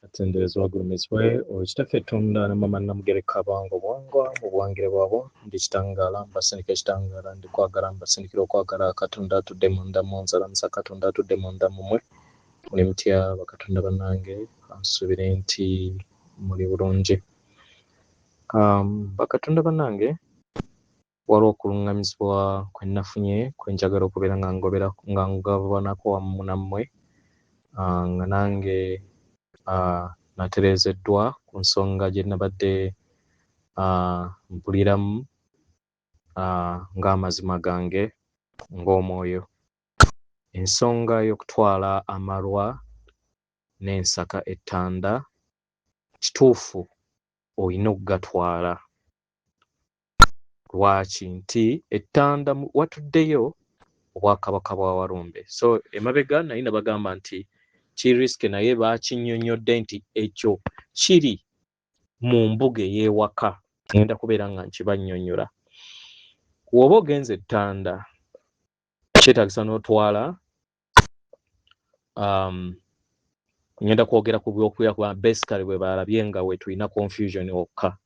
Atenderezebwe agulumizibwe oyo Kitaffe Ttunda ne Maama Namugereka abawanga obuwangwa mu buwangire bwabwo. Ndi kitangaala mbasindika ekitangaala, ndi kwagala mbasindikira okwagala. Katonda atudde munda mu nze alamusa Katonda atudde munda mu mmwe. Muli mutya bakatonda bannange? Nsuubire nti muli bulungi. Bakatonda bannange, waliwo okuluŋŋamizibwa kwe nnafunye kwe njagala okubeera nga ngobera nga ngabanako wamu nammwe, nga nange natereezeddwa ku nsonga gye nabadde mpuliramu ng'amazima gange ng'omwoyo. Ensonga y'okutwala amalwa n'ensaka ettanda, kituufu olina okugatwala. Lwaki? Nti ettanda watuddeyo obwakabaka bwa Walumbe. So emabega naye nabagamba nti ki risk, naye bakinnyonnyodde nti ekyo kiri mu mbuga ey'ewaka. Ngenda kubeera nga nkibannyonnyola. W'oba ogenze ettanda kyetaagisa n'otwala, ngenda kwogera ku byokulya kuba basically bwe balabye nga we tulina confusion wokka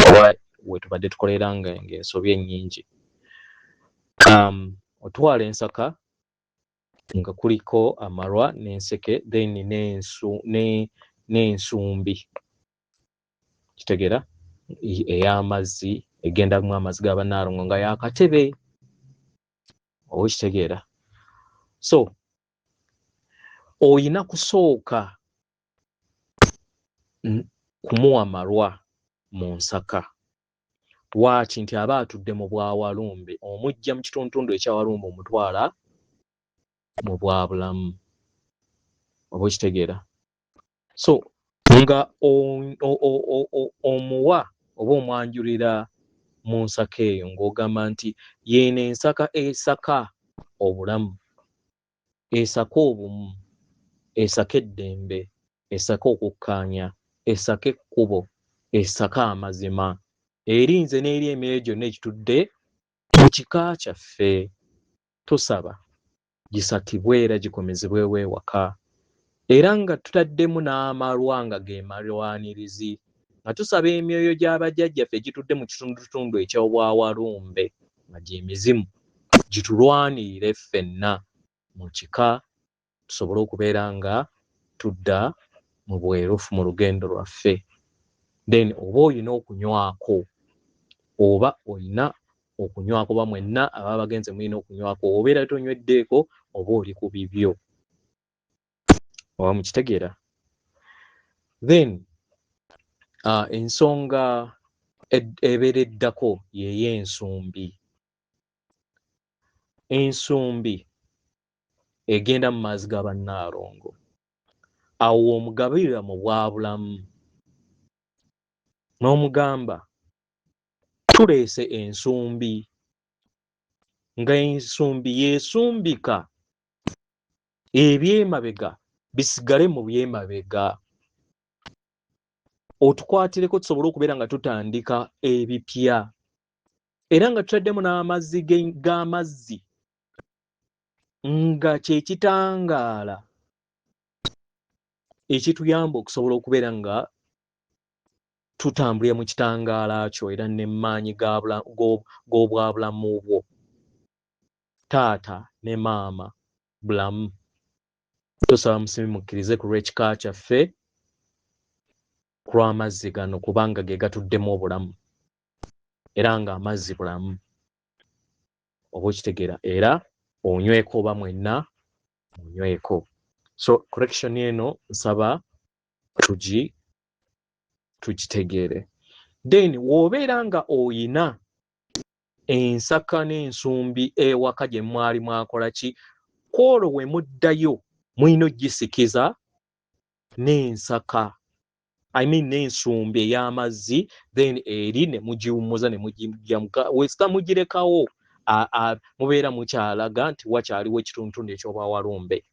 oba we tubadde tukolera nga ng'ensobi ennyingi. Otwala ensaka nga kuliko amalwa n'enseke, then n'ensumbi, kitegeera, ey'amazzi egendamu amazzi ga bannaalongo nga yakatebe, oba okitegeera. So oyina kusooka kumuwa malwa mu nsaka. Lwaki? Nti aba atudde mu bwawalumbe, omujja mu kitundutundu ekyawalumbe omutwala mu bwabulamu, oba okitegeera. So nga omuwa oba omwanjulira mu nsaka eyo ng'ogamba nti yeeno ensaka esaka obulamu, esaka obumu, esaka eddembe, esaka okukkaanya, esaka ekkubo, esaka amazima, eri nze n'eri emyoyo gyonna egitudde mu kika kyaffe. Tusaba gisakibwe era gikomezebwewo ewaka, era nga tutaddemu n'amalwa nga ge malwanirizi, nga tusaba emyoyo gya bajjajjaffe egitudde mu kitundutundu eky'obwawalumbe nga gy'emizimu gitulwanirire ffenna mu kika tusobole okubeera nga tudda mu bwerufu mu lugendo lwaffe. Then oba olina okunywako, oba olina okunywako, oba mwenna ababa bagenze mulina okunywako, obeera tonyweddeeko oba oli ku bibyo, oba mukitegeera. Then ensonga ebeera eddako yey'ensumbi. Ensumbi egenda mu maazi ga bannaalongo, awo omugabirira mu bwabulamu n'omugamba tuleese ensumbi, nga ensumbi yeesumbika ebyemabega bisigale mu byemabega, otukwatireko tusobole okubeera nga tutandika ebipya, era nga tutaddemu n'amazzi g'amazzi nga kyekitangaala ekituyamba okusobola okubeera nga tutambulira mu kitangaala kyo era n'emaanyi g'obwabulamu bwo, taata ne maama bulamu. Tusaba musimi mukkirize ku lw'ekika kyaffe, ku lw'amazzi gano, kubanga ge gatuddemu obulamu, era nga amazzi bulamu, oba okitegeera. Era onyweko oba mwenna munyweko. So correction eno nsaba tugitegeere. Then w'obeera nga oyina ensaka n'ensumbi ewaka gye mwali mwakola ki, kwolwo we muddayo mulina ogisikiza n'ensaka, I mean n'ensumbi ey'amazzi, then eri ne mugiwummuza ne mugijjamuka. Wesita mugirekawo, mubeera mukyalaga nti wakyaliwo ekitundutundu eky'obwawalumbe,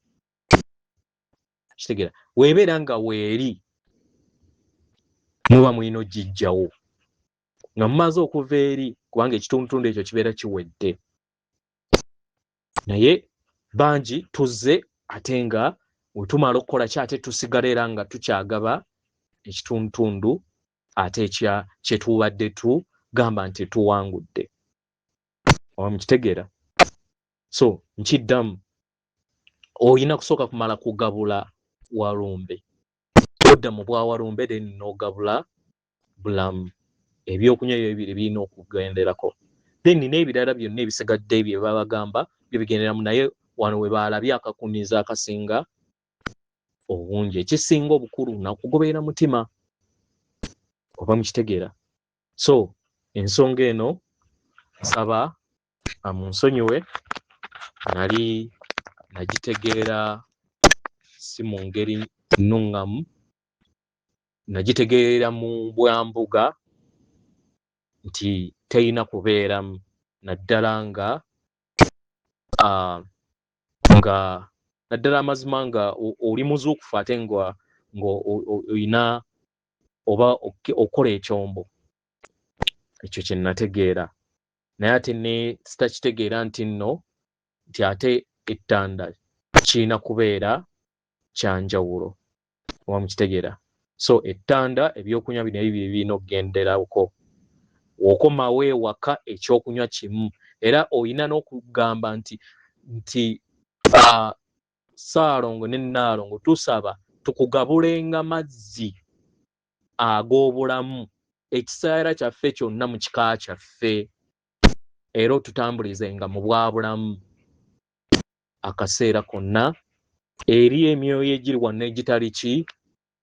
kitegeera. Weebeera nga weeri muba mulina ogijjawo nga mumaze okuva eri, kubanga ekitundutundu ekyo kibeera kiwedde. Naye bangi tuzze ate nga wetumala okukola ki, ate tusigala era nga tukyagaba Ekitundutundu ate ekya kye tubadde tugamba nti tuwangudde, oba mukitegeera? So nkiddamu, olina kusooka kumala kugabula walumbe, odda mu bwawalumbe, then n'ogabula bulamu. Ebyokunywa ebyo ebibiri birina okugenderako, then n'ebirala byonna ebisigadde bye babagamba byo bigenderamu. Naye wano we baalabye akakuniza akasinga obungi, ekisinga obukulu nakugoberera mutima, oba mukitegeera? So ensonga eno nsaba munsonyiwe, nali nagitegeera si mu ngeri nnuŋŋamu, nagitegeerera mu bwambuga nti terina kubeeramu, naddala nga nga naddala amazima nga oli muzuukufu ate nga olina oba okola ekyombo. Ekyo kye nategeera, naye ate ne sitakitegeera nti nno nti ate ettanda kirina kubeera kyanjawulo, oba mukitegeera? So ettanda, ebyokunywa bino ebibiri birina okugenderako. Okomawo ewaka, ekyokunywa kimu, era olina n'okugamba nti Ssaalongo ne Nnaalongo, tusaba tukugabulenga mazzi ag'obulamu ekiseera kyaffe kyonna mu kika kyaffe, era otutambulizenga mu bwabulamu akaseera konna eri emyoyo egiri wano n'egitali ki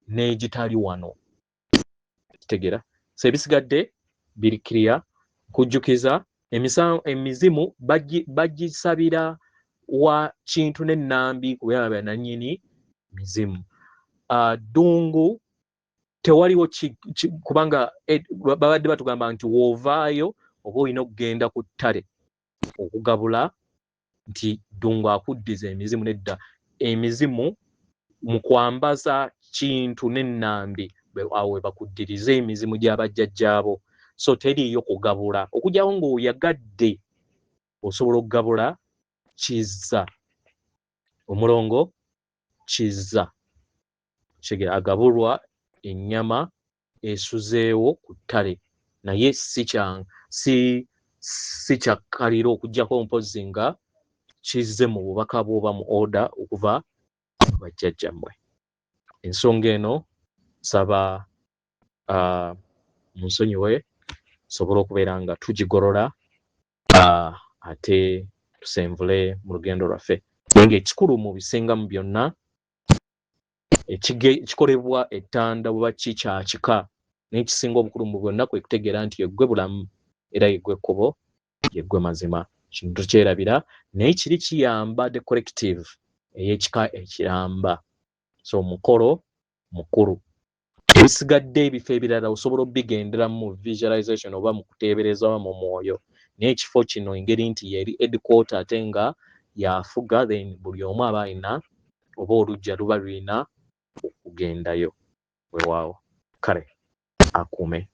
n'egitali wano. Kitegeera? So ebisigadde biri clear. Kujjukiza, emizimu bagisabira wa Kintu n'Ennambi kubeera bananyini mizimu. Ddungu tewaliwo, kubanga babadde batugamba nti w'ovaayo oba olina okugenda ku ttale okugabula nti Ddungu akuddiza emizimu. Nedda, emizimu mu kwambaza Kintu n'Ennambi, awo we bakuddiriza emizimu gy'abajjajjaabo. So teriiyo kugabula, okugyawo ng'oyagadde osobola okugabula Kizza, omulongo Kizza kigera agabulwa ennyama esuzeewo ku ttale, naye si kya si si kyakkalira, okuggyako mpozzi nga kizze mu bubaka bw'oba mu order okuva bajjajjammwe. Ensonga eno nsaba munsonyiwe, sobole okubeera nga tugigolola, ate tusenvule mu lugendo lwaffe. Naye ng'ekikulu mu bisinga mu byonna ekikolebwa ettanda bweba ki kya kika, naye ekisinga obukulu mu byonna kwe kutegeera nti yeggwe bulamu, era yeggwe ekkubo, yeggwe mazima. Kino tokyerabira, naye kiri kiyamba the collective ey'ekika ekiramba. So omukolo mukulu. Ebisigadde, ebifo ebirala osobola obigenderamu mu visualization oba mu kuteebereza oba mu mwoyo, naye ekifo kino engeri nti yeri headquarter ate nga yafuga, then buli omu aba alina oba olujja luba lulina okugendayo. Weewaawo, kale akuume.